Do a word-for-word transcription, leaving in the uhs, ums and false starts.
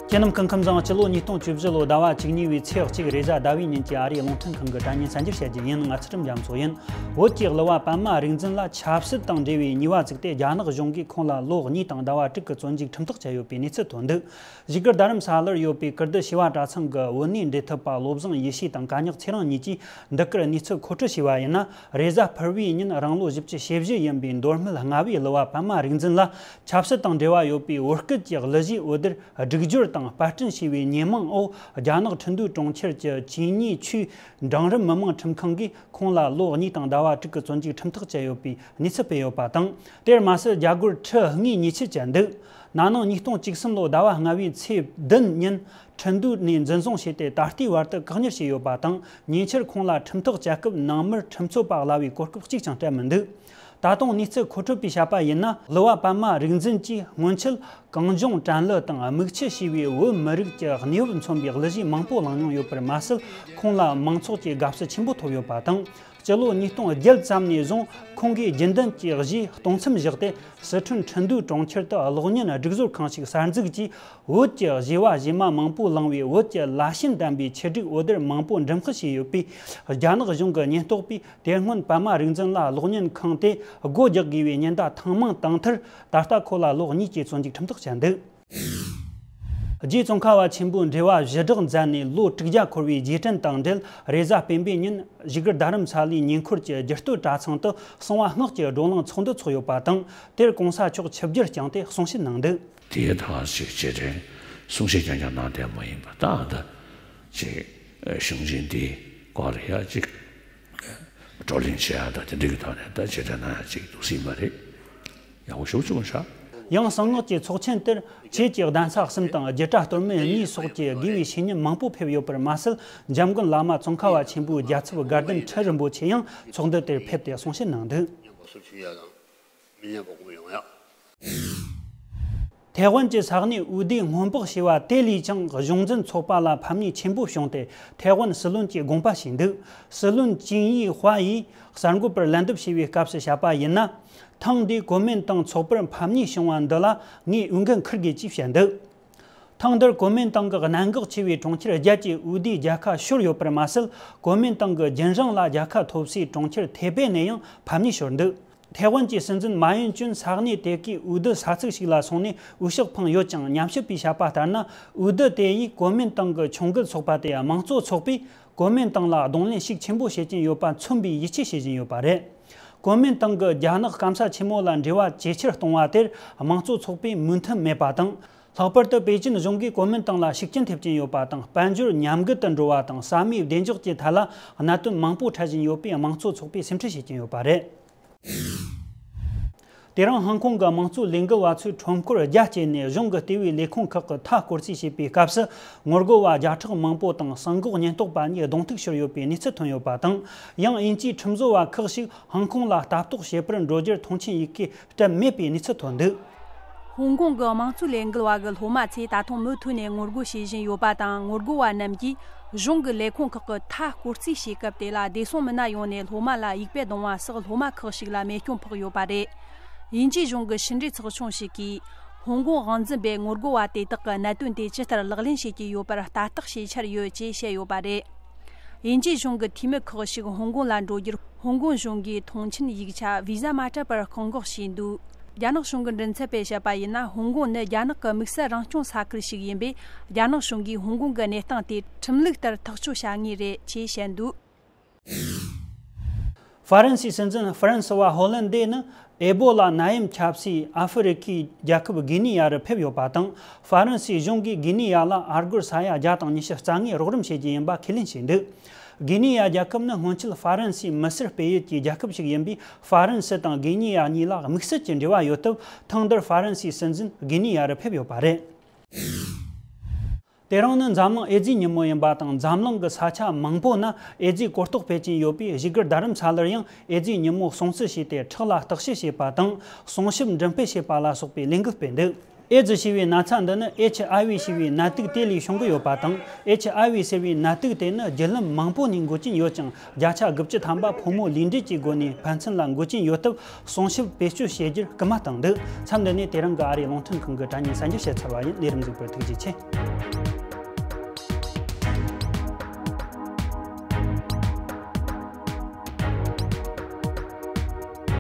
ཁྱེད་རྣམས་སྐུ་ཁམས་བཟང་། སྤྱི་ལོ་ཉིས་སྟོང་བཅུ་བཞི་ལོ་ཟླ་བ་བཅུ་གཉིས་པའི་ཚེས་གཅིག་རེས་གཟའ་ཟླ་བའི་ཉིན་གྱི་ཨ་རིའི་རླུང་འཕྲིན་ཁང་གི་དྲ་བརྙན་གསར་འགྱུར་བཤད་རྒྱུ་ཡིན། ང་ཚུལ་ཁྲིམས་རྒྱ་མཚོ་ཡིན། བོད་ཀྱི་གླུ་བ་པདྨ་རིག་འཛིན་ལ་ཆབ་སྲིད་དང་འབྲེལ་བའི་ཉེས་པ་བཙུགས་ཏེ། རྒྱ་ནག་གཞུང་གིས་ཁོང་ལ་ལོ་གཉིས་དང་ཟླ་བ་དྲུག་གི་བཙོན་འཇུག་ཁྲིམས་ཐག་བཅད་ཡོད་པའི་གནས་ཚུལ་ཐོན་འདུག་བཞུགས་སྒར་རྡ་རམ་ས་ལར་ཡོད་པའི་ཀིརྟི་བྱེས་པ་གྲྭ་ཚང་གི་བོད་གནས་འབྲེལ་མཐུད་པ་བློ་བཟང་ཡེ་ཤེས་དང་གད་སྙིགས་ཚེ་རིང་གཉིས་ཀྱིས་འདི་གར་གནས་ཚུལ་མཁོ་སྤྲོད་བྱས་པ་ཡིན་ན། རེས་གཟའ་ཕུར་བུའི་ཉིན་རང་ལོ་བཞི་བཅུ་ཞེ་བཞི་ཡིན་པའི་མདོ་སྨད་རྔ་བའི་གླུ་བ་པདྨ་རིག་འཛིན་ལ་ཆབ་སྲིད་དང་འབྲེལ་བ་ཡོད་པའི་བོད་སྐད་ཀྱི་གླུ་གཞས་འོད་སྡེར་སྒྲིག་སྦྱོར་དང་པར་སྐྲུན་བྱས་པའི་ཉེས་མིང་འོག་རྒྱ་ནག་ཁྲིན་ཏུའུ་གྲོང་ཁྱེར་གྱི་ཅིན་ཉི་ཆུས་འབྲིང་རིམ་མི་དམངས་ཁྲིམས་ཁང་གིས་ཁོང་ལ་ལོ་གཉིས་དང་ཟླ་བ་དྲུག་གི་བཙོན་འཇུག་ཁྲིམས་ཐག་བཅད་ཡོད་པའི་གནས་ཚུལ་སྤེལ་ཡོད་པ་དང་། དེར་མ་ཟད་རྒྱ་སྒོར་ཁྲི་ལྔའི་ཉེས་ཆད་བཅད་འདུག་ན་ནིང་ཉིས་སྟོང་བཅུ་གསུམ་ལོ་ཟླ་བ་ལྔ་པའི་ཚེས་བདུན་ཉིན་ཁྲིན་ཏུའུ་ནས་འཛིན་བཟུང་བྱས་ཏེ། ད་ལྟའི་བར་དུ་བཀག་ཉར་བྱས་ཡོད་པ་དང་། ཉེ་ཆར་ཁོང་ལ་ཁྲིམས་ཐག་བཅད་སྐབས་ནང་མིར་ཁྲིམས་རྩོད་པ་གླ་བའི་གོ་སྐབས་གཅིག་ཀྱང་སྤྲད་མི་འདུག་ད་དུང་གནས་ཚུལ་མཁོ་སྤྲོད་པས་བཤད་པ་ཡིན་ན། གླུ་བ་པདྨ་རིག་འཛིན་གྱིས་སྔོན་ཆད་གངས་ལྗོངས་དྲན་གླུ་དང་དམིགས་ཆུ་ཞེས་པའི་བོད་མི་རིགས་ཀྱི་གནས་བབ་མཚོན་པའི་གླུ་གཞས་མང་པོ་བླངས་མྱོང་ཡོད་པར་མ་ཟད། ཁོང་ལ་མང་ཚོགས་ཀྱི་དགའ་བསུ་ཆེན་པོ་ཐོབ་ཡོད་པ་དང་། སྤྱི་ལོ་ཉིས་སྟོང་བརྒྱད་ཙམ་ནས་བཟུང་ཁོང་གིས་རྒྱུན་ལྡན་གྱི་གཞས་གཏོང་མཚམས་བཞག་སྟེ། སི་ཁྲོན་ཁྲིན་ཏུའུ་གྲོང་ཁྱེར་དུ་གློག་བརྙན་སྒྲིག་བཟོ་ཁང་ཞིག་གསར་འཛུགས་ཀྱིས། བོད་ཀྱི་གཞས་པ་གཞས་མ་མང་པོ་བླངས་པའི་བོད་ཀྱི་ལ་ཞེན་ལྡན་པའི་ཆེད་སྒྲིག་འོད་སྡེར་མང་པོ་འགྲེམས་སྤེལ་བྱས་ཡོད་པས། རྒྱ་ནག་གཞུང་གི་ཉེན་རྟོག་པས་དེ་སྔོན་པདྨ་རིག་འཛིན་ལ་གློག་བརྙན་ཁང་དེ་སྒོ་རྒྱག་དགོས་པའི་ཉེན་བརྡ་ཐེངས་མང་བཏང་མཐར། ད་ལྟ་ཁོ་ལ་ལོ་གཉིས་ཀྱི་བཙོན་འཇུག་ཁྲིམས་ཐག་བཅད་འདུག་རྗེ་ཙོང་ཁ་པ་ཆེན་པོའི་འགྲེལ་པ་བཞི་སྦྲགས་མཛད་ནས་ལོ་དྲུག་བརྒྱ་འཁོར་བའི་རྗེས་དྲན་དང་འབྲེལ། རེས་གཟའ་སྤེན་པའི་ཉིན་བཞུགས་སྒར་རྡ་རམ་ས་ལའི་ཉེ་འཁོར་གྱི་རྒྱུད་སྟོད་གྲྭ་ཚང་དུ་གསང་བ་སྔགས་ཀྱི་བགྲོ་གླེང་ཚོགས་འདུ་ཚོགས་ཡོད་པ་དང་། དེར་གོང་ས་མཆོག་ཆིབས་བསྒྱུར་བསྐྱངས་ཏེ་གསུང་བཤད་གནང་འདུག་དེའི་ཐོག་ཅིག་རྗེས་དྲན་གསུང་བཤད་རྐྱང་རྐྱང་གནང་བསྡད་པ་ཡིན་པ་དང་། ད་ཅིག་གཞུང་ཆེན་འདིའི་སྐོར་ལ་ཡ་ཅིག་བགྲོ་གླེང་བྱེད་ཡ་དང་། དེ་འདྲ་གི་ཐོག་ནས་ད་རྗེས་དྲན་གནང་ཡ་ཅིག་འདུག་སྲིད་པ་རེད། ཡག་པོ་ཞེ་པོ་བྱུང་ཤག་ཡང་གསང་སྔགས་ཀྱི་ཚོགས་ཆེན་དེར་ཆོས་ཀྱི་གདན་ས་གསུམ་དང་རྒྱུད་གྲྭ་གཏོར་མ་གཉིས་སོགས་ཀྱི་དགེ་བའི་བཤེས་གཉེན་མང་པོ་ཕེབས་ཡོད་པར་མ་ཟད། འཇམ་མགོན་བླ་མ་ཙོང་ཁ་པ་ཆེན་པོའི་རྒྱལ་ཚབ་དགའ་ལྡན་ཁྲི་རིན་པོ་ཆེ་ཡང་ཚོགས་འདུ་དེར་ཕེབས་ཏེ་གསུང་བཤད་གནང་འདུག་ཐའེ་ཝན་གྱི་ས་གནས་ཨུ་ཏེ་སྔོན་དཔག་བྱས་པ་དེ་ལས་ཀྱང་གཞུང་འཛིན་ཚོགས་པ་ལ་ཕམ་ཉེས་ཆེན་པོ་བྱུང་སྟེ། ཐའེ་ཝན་སྲིད་བློན་གྱི་དགོངས་པ་ཞུས་འདུག་སྲིད་བློན་ཅིན་ཡི་ཧྭ་ཡིས་གསར་འགོད་པར་ལན་འདེབས་བྱས་པའི་སྐབས་སུ་བཤད་པ་ཡིན་ན། ཐེངས་འདིའི་གོ་མིན་ཏང་ཚོགས་པར་ཕམ་ཉེས་བྱུང་བ་འདི་ལ་ངས་འོས་འགན་འཁུར་དགོས་ཅེས་བཤད་འདུག་ཐེངས་འདིར་གོ་མིན་ཏང་གི་གནད་འགག་ཆེ་བའི་གྲོང་ཁྱེར་བརྒྱད་ཀྱི་ཨུ་ཏེའི་རྒྱལ་ཁ་ཤོར་ཡོད་པར་མ་ཟད། གོ་མིན་ཏང་གི་རྒྱུན་རིང་ལ་རྒྱལ་ཁ་ཐོབ་སའི་གྲོང་ཁྱེར་ཐེ་པེ་ནས་ཡང་ཕམ་ཉེས་ཤོར་འདུག་ཐའེ་ཝན་གྱི་སྲིད་འཛིན་མཱ་ཡུན་ཅུན་ས་གནས་དེ་གའི་ཨུ་ཏི་ས་ཚིགས་ཤིག་ལ་སོང་ནས་འོས་ཤོག་འཕངས་ཡོད་ཀྱང་། ཉམས་ཞིབ་པས་བཤད་པ་ལྟར་ན། ཨུ་ཏི་དེ་ཡིས་གོ་མིན་ཏང་གི་ཁྱོང་གུད་ཚོགས་པ་དེ་དམངས་གཙོ་ཚོགས་པས་གོ་མིན་ཏང་ལ་གདོང་ལེན་ཤུགས་ཆེན་པོ་བྱེད་ཀྱིན་ཡོད་པ་མཚོན་པའི་ཡིད་ཆེས་བྱེད་བཞིན་ཡོད་པ་རེད། གོ་མིན་ཏང་གིས་རྒྱ་ནག་སྐམ་ས་ཆེན་མོ་ལ་འབྲེལ་བ་ཇེ་ཆེར་གཏོང་བ་དེར་དམངས་གཙོ་ཚོགས་པས་མོས་མཐུན་མེད་པ་དང་། ལྷག་པར་དུ་པེ་ཅིན་གཞུང་གིས་གོ་མིན་ཏང་ལ་ཤུགས་རྐྱེན་ཐེབས་ཀྱིན་ཡོད་པ་དང་། དཔལ་འབྱོར་ཉམས་རྒུད་དུ་འགྲོ་བ་དང་། ས་མིའི་བདེ་འཇགས་ཀྱི་ཐད་ལ་གནད་དོན་མང་པོ་འཕྲད་བཞིན་ཡོད་པས། དམངས་གཙོ་ཚོགས་པས་སེམས་ཁྲལ་བྱེད་ཀྱིན་ཡོད་པ་རེད། དེ་རིང་ཧང་ཀོང་གི་དམངས་གཙོའི་ལས་འགུལ་བ་ཚོས་ཁྲོམ་སྐོར་རྒྱ་བསྐྱེད་ནས་གཞུང་གི་ལྟེ་བའི་ལས་ཁུངས་ཁག་གི་མཐའ་སྐོར་རྩིས་བྱས་པའི་སྐབས་སུ། ངོ་རྒོལ་བ་བརྒྱ་ཕྲག་མང་པོ་དང་གསང་འགོག་ཉེན་རྟོག་པ་གཉིས་གདོང་ཐུག་ཤོར་ཡོད་པའི་གནས་ཚུལ་ཐོན་ཡོད་པ་དང་། ཡང་དབྱིན་ཇིའི་ཁྲིམས་བཟོ་བ་ཁག་ཞིག་ཧང་ཀོང་ལ་ལྟ་རྟོག་བྱེད་པར་འགྲོ་རྒྱུར་མཐོང་ཆེན་ཡི་གེ་སྤྲད་མེད་པའི་གནས་ཚུལ་ཐོན་འདུག་ཧོང་ཀོང་གི་དམངས་གཙོའི་ལས་འགུལ་བ་གི་སློབ་མ་ཚོས་ད་དུང་མུ་མཐུད་ནས་ངོ་རྒོལ་བྱེད་བཞིན་ཡོད་པ་དང་། ངོ་རྒོལ་བ་རྣམས་ཀྱིས་གཞུང་གི་ལས་ཁུངས་ཁག་གི་མཐའ་སྐོར་རྩིས་བྱེད་སྐབས་དེ་ལ། བདེ་སྲུང་མི་སྣ་ཡོང་ནས་སློབ་མ་ལ་ཡིག་པས་རྡུང་བ་སོགས་སློབ་མ་ཁག་ཞིག་ལ་རྨས་སྐྱོན་ཕོག་ཡོད་པ་རེད། དབྱིན་ཇིའི་གཞུང་གི་ཕྱི་འབྲེལ་ཚོགས་ཆུང་ཞིག་གིས། ཧོང་ཀོང་དབང་འཛིན་པས་ངོ་རྒོལ་བ་དེ་དག་གི་གནད་དོན་དེ་ཇི་ལྟར་ལག་ལེན་བྱེད་ཀྱི་ཡོད་པར་ལྟ་རྟོག་བྱེད་འཆར་ཡོད་ཅེས་བཤད་ཡོད་པ་རེད། དབྱིན་ཇིའི་གཞུང་གི་འཐུས་མི་ཁག་ཞིག་ཧོང་ཀོང་ལ་འགྲོ་རྒྱུར། ཧོང་ཀོང་གཞུང་གིས་མཐོང་མཆན་ཡིག་ཆ་བི་ཟ་མ་སྤྲད་པར་བཀག་འགོག་བྱས་འདུག་རྒྱ་ནག་གཞུང་གི་མགྲིན་ཚབ་པས་བཤད་པ་ཡིན་ན། ཧོང་ཀོང་ནི་རྒྱ་ནག་གི་དམིགས་བསལ་རང་སྐྱོང་ས་ཁུལ་ཞིག་ཡིན་པས། རྒྱ་ནག་གཞུང་གིས་ཧོང་ཀོང་གི་གནས་སྟངས་དེ་ཁྲིམས་ལུགས་ལྟར་ཐག་གཅོད་བྱ་ངེས་རེད་ཅེས་བཤད་འདུག་ཧྥ་རན་སིའི་སྲིད་འཛིན་ཧྥ་རན་སི་ཝ་ཧོ་ལན་དེ་ནི་ཨེ་བོ་ལ་ནད་ཡམས་ཁྱབ་སའི་ཨ་ཧྥེ་རི་ཁའི་རྒྱལ་ཁབ་གྷི་ནི་ཡ་རུ་ཕེབས་ཡོད་པ་དང་། ཧྥ་རན་སིའི་གཞུང་གིས་གྷི་ནི་ཡ་ལ་ཨ་སྒོར་ས་ཡ་བརྒྱ་དང་ཉི་ཤུ་རྩ་ལྔའི་རོགས་རམ་བྱེད་རྒྱུ་ཡིན་པ་ཁས་ལེན་བྱས་འདུག་གྷི་ནི་ཡ་རྒྱལ་ཁབ་ནི་སྔོན་ཆད་ཧྥ་རན་སིའི་མི་སེར་སྤེལ་ཡུལ་གྱི་རྒྱལ་ཁབ་ཞིག་ཡིན་པས། ཧྥ་རན་སི་དང་གྷི་ནི་ཡ་གཉིས་ལ་དམིགས་བསལ་གྱི་འབྲེལ་བ་ཡོད་སྟབས། ཐེངས་འདིར་ཧྥ་རན་སིའི་སྲིད་འཛིན་གྷི་ནི་ཡ་རུ་ཕེབས་ཡོད་པ་རེད། དེ་རིང་ནི་འཛམ་གླིང་ཨེ་ཙི་ཉིན་མོ་ཡིན་པ་དང་། འཛམ་གླིང་གི་ས་ཆ་མང་པོ་ན་ཨེ་ཙི་གོ་རྟོགས་སྤེལ་གྱིན་ཡོད་པས། བཞུགས་སྒར་རྡ་རམ་ས་ལར་ཡང་ཨེ་ཙི་ཉིན་མོ་སྲུང་བརྩི་བྱས་ཏེ། ཁྲག་ལ་བརྟག་དཔྱད་བྱས་པ་དང་། སྲུང་སྐྱོབ་འགྲེམས་སྤེལ་བྱས་པ་ལ་སོགས་པའི་ལས་འགུལ་སྤེལ་འདུག་ཨེ་ཙི་ཞེས་པའི་ན་ཚ་འདི་ནི་ཨེཆ་ཨའི་ཝི་ཞེས་པའི་ནད་དུག་དེ་ལས་བྱུང་གི་ཡོད་པ་དང་། ཨེཆ་ཨའི་ཝི་ཟེར་བའི་ནད་དུག་དེ་ནི་བརྒྱུད་ལམ་མང་པོ་ནས་འགོ་རྐྱེན་ཡོད་ཅིང་། བརྒྱ་ཆ་དགུ་བཅུ་ཐམ་པ་ཕོ་མོ་ལུས་འབྲེལ་གྱི་སྒོ་ནས་ཕན་ཚུན་ལ་འགོ་རྐྱེན་ཡོད་སྟབས། སྲུང་སྐྱོབ་བེད་སྤྱོད་བྱེད་རྒྱུར་སྐུལ་མ་བཏང་འདུག་མཚམས་འདི་ནས་དེ་རིང་གི་ཨ་རིའི་རླུང་འཕྲིན་ཁང་གི་དྲ་བརྙན་གསར་འགྱུར་བཤད་ཚར་བ་ཡིན། ལས་རིམ་གཟིགས་པར་ཐུགས་རྗེ་ཆེ།